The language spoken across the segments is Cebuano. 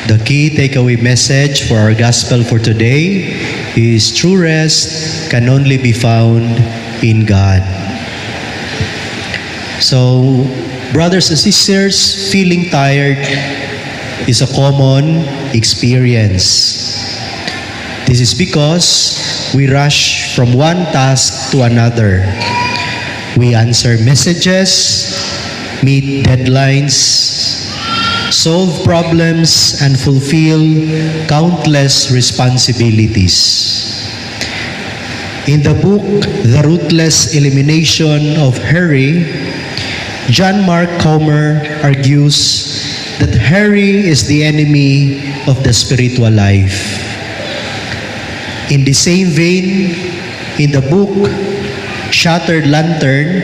The key takeaway message for our gospel for today is true rest can only be found in God. So, brothers and sisters, feeling tired is a common experience. This is because we rush from one task to another. We answer messages, meet deadlines, solve problems, and fulfill countless responsibilities. In the book, The Ruthless Elimination of Hurry, John Mark Comer argues that hurry is the enemy of the spiritual life. In the same vein, in the book Shattered Lantern,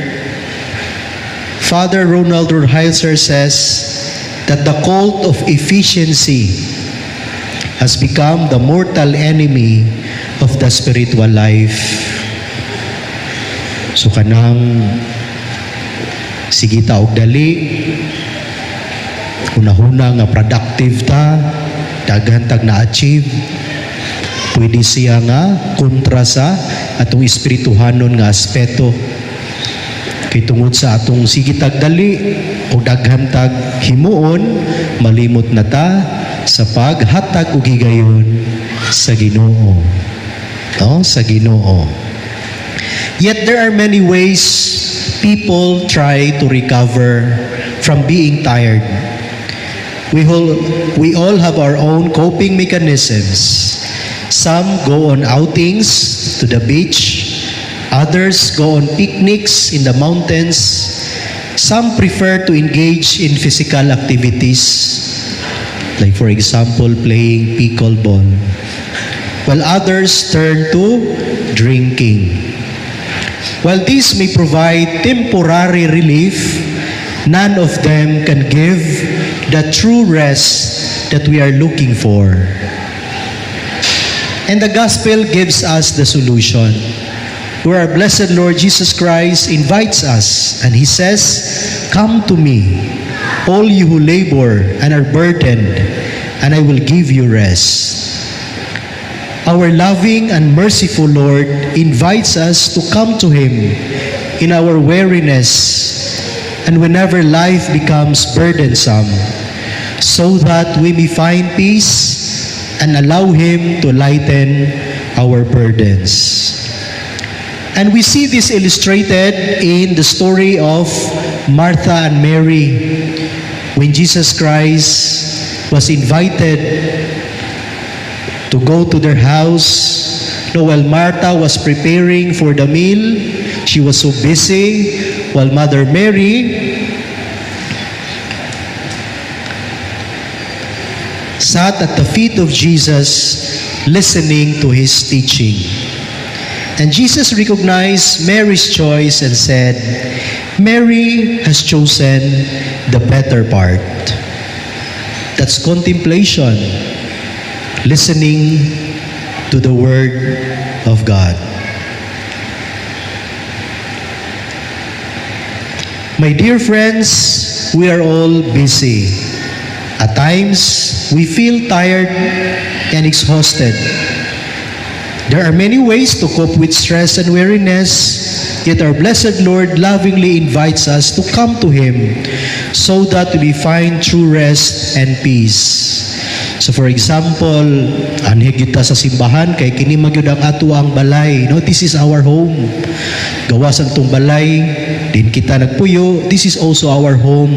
Father Ronald Rolheiser says that the cult of efficiency has become the mortal enemy of the spiritual life. So kanang sige ta og dali, hunahuna nga productive ta, daghan tag na-achieve, pwede siya nga kontra sa atong espirituhanon nga aspeto. Kay tungod sa atong sige tag dali o daghan tag himuon, malimot na ta sa paghatag og higayon sa Ginoo. No, sa Ginoo. Yet there are many ways people try to recover from being tired. We all have our own coping mechanisms. Some go on outings to the beach, others go on picnics in the mountains. Some prefer to engage in physical activities, like, for example, playing pickleball, while others turn to drinking. While these may provide temporary relief, none of them can give the true rest that we are looking for. And the gospel gives us the solution, where our blessed Lord Jesus Christ invites us and He says, "Come to me, all you who labor and are burdened, and I will give you rest." Our loving and merciful Lord invites us to come to Him in our weariness and whenever life becomes burdensome, so that we may find peace and allow Him to lighten our burdens. And we see this illustrated in the story of Martha and Mary when Jesus Christ was invited to go to their house. No, while Martha was preparing for the meal, she was so busy, while Mother Mary sat at the feet of Jesus, listening to his teaching. And Jesus recognized Mary's choice and said, "Mary has chosen the better part." That's contemplation, listening to the Word of God. My dear friends, we are all busy. At times, we feel tired and exhausted. There are many ways to cope with stress and weariness, yet our blessed Lord lovingly invites us to come to Him so that we find true rest and peace. So for example, anhi kita sa simbahan kay kini magyud ang atoang balay. No, this is our home. Gawas ang atong balay, diin kita nagpuyo. This is also our home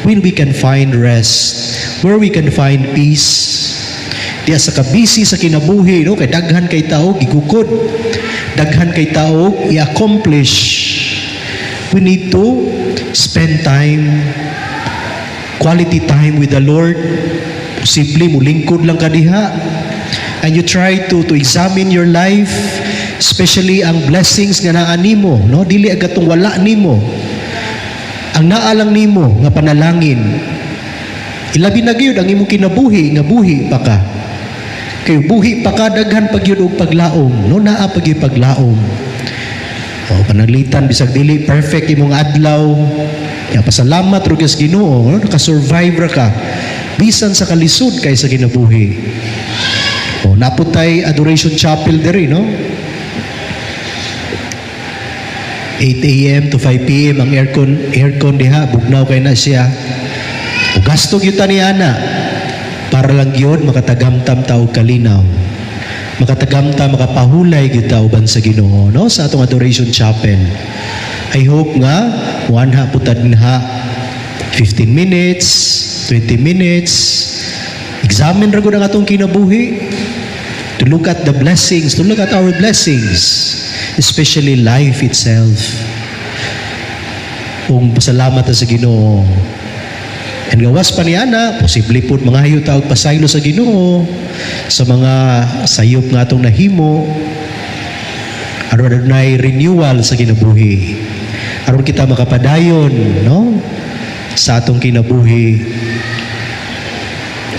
when we can find rest, where we can find peace. Diya sa kabisi sa kinabuhi, no, kay daghan kay tao gigukod. Daghan kay tao i-accomplish. We need to spend time, quality time with the Lord. Posible mulingkod lang ka diha. And you try to examine your life, especially ang blessings nga naa nimo, no? Dili agad tong wala nimo. Ang naa lang nimo nga panalangin. Ilabi na gyud ang imong kinabuhi nga buhi pa ka. Kay buhi pa ka, daghan pa gyud og paglaom, no? Naa pa gyud paglaom. O pananglitan bisag dili perfect imong adlaw, ya pasalamat ra sa Ginoo, no? Naka-survive ra ka. Bisan sa kalisod kay sa kinabuhi. O, naa pud tay Adoration Chapel diri, no? 8 a.m. to 5 p.m. ang aircon diha, bugnaw kay na siya. O gasto gyud ta ni ana para lang gyud makatagamtam ta og kalinaw. Makatagamtam, makapahulay gyud ta uban sa Ginoo, no, sa atong Adoration Chapel. I hope nga muanha pud ta dinha 15 minutes, 20 minutes. Examine ra gud ang atong kinabuhi to look at the blessings, to look at our blessings, especially life itself. Kung pasalamat ta sa Ginoo. And gawas pa niya na, posible pud mangayo ta og pasaylo sa Ginoo sa mga sayop nga atong nahimo aron adunay renewal sa kinabuhi. Aron kita makapadayon, no? Sa atong kinabuhi.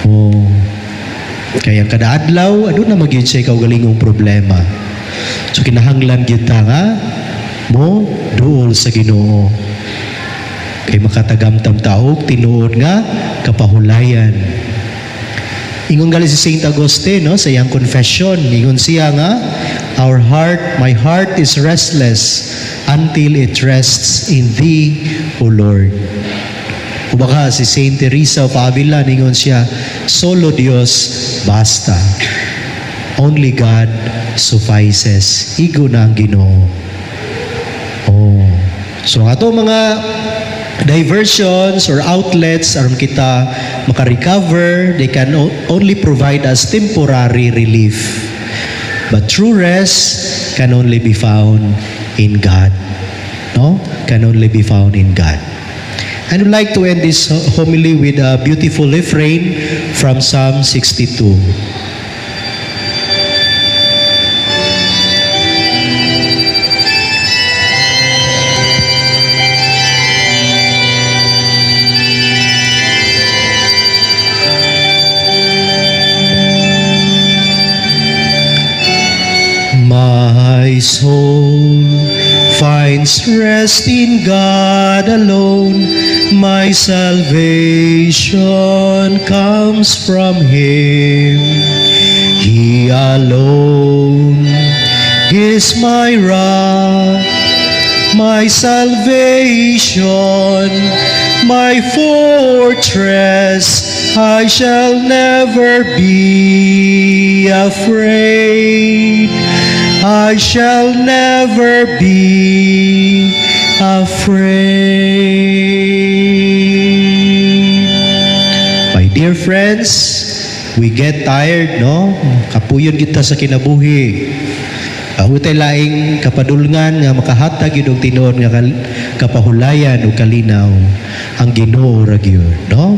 Oh. Kaya kada adlaw, aduna man gyud siya kaugalingong problema. So kinahanglan gyud ta nga mo duol sa Ginoo. Kay makatagamtam ta og tinuod nga kapahulayan. Ingon gali si Saint Augustine, no, sa iyang confession, ingon siya nga our heart, my heart is restless until it rests in thee, O Lord. O baka si Saint Teresa of Avila, ningon siya, "Solo Dios basta." Only God suffices. Igo na ang Ginoo. Oh. So ang ato mga diversions or outlets aron kita maka-recover, they can only provide us temporary relief. But true rest can only be found in God. No? Can only be found in God. And I'd like to end this homily with a beautiful refrain from Psalm 62. My soul finds rest in God alone. My salvation comes from Him. He alone is my rock, my salvation, my fortress. I shall never be afraid. I shall never be afraid. My dear friends, we get tired, no? Kapuyon kita sa kinabuhi. Wa tay laing kapadulngan nga makahatag yun og tinuod nga kapahulayan o kalinaw, ang Ginoo ra gyud, no?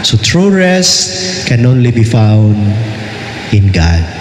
So true rest can only be found in God.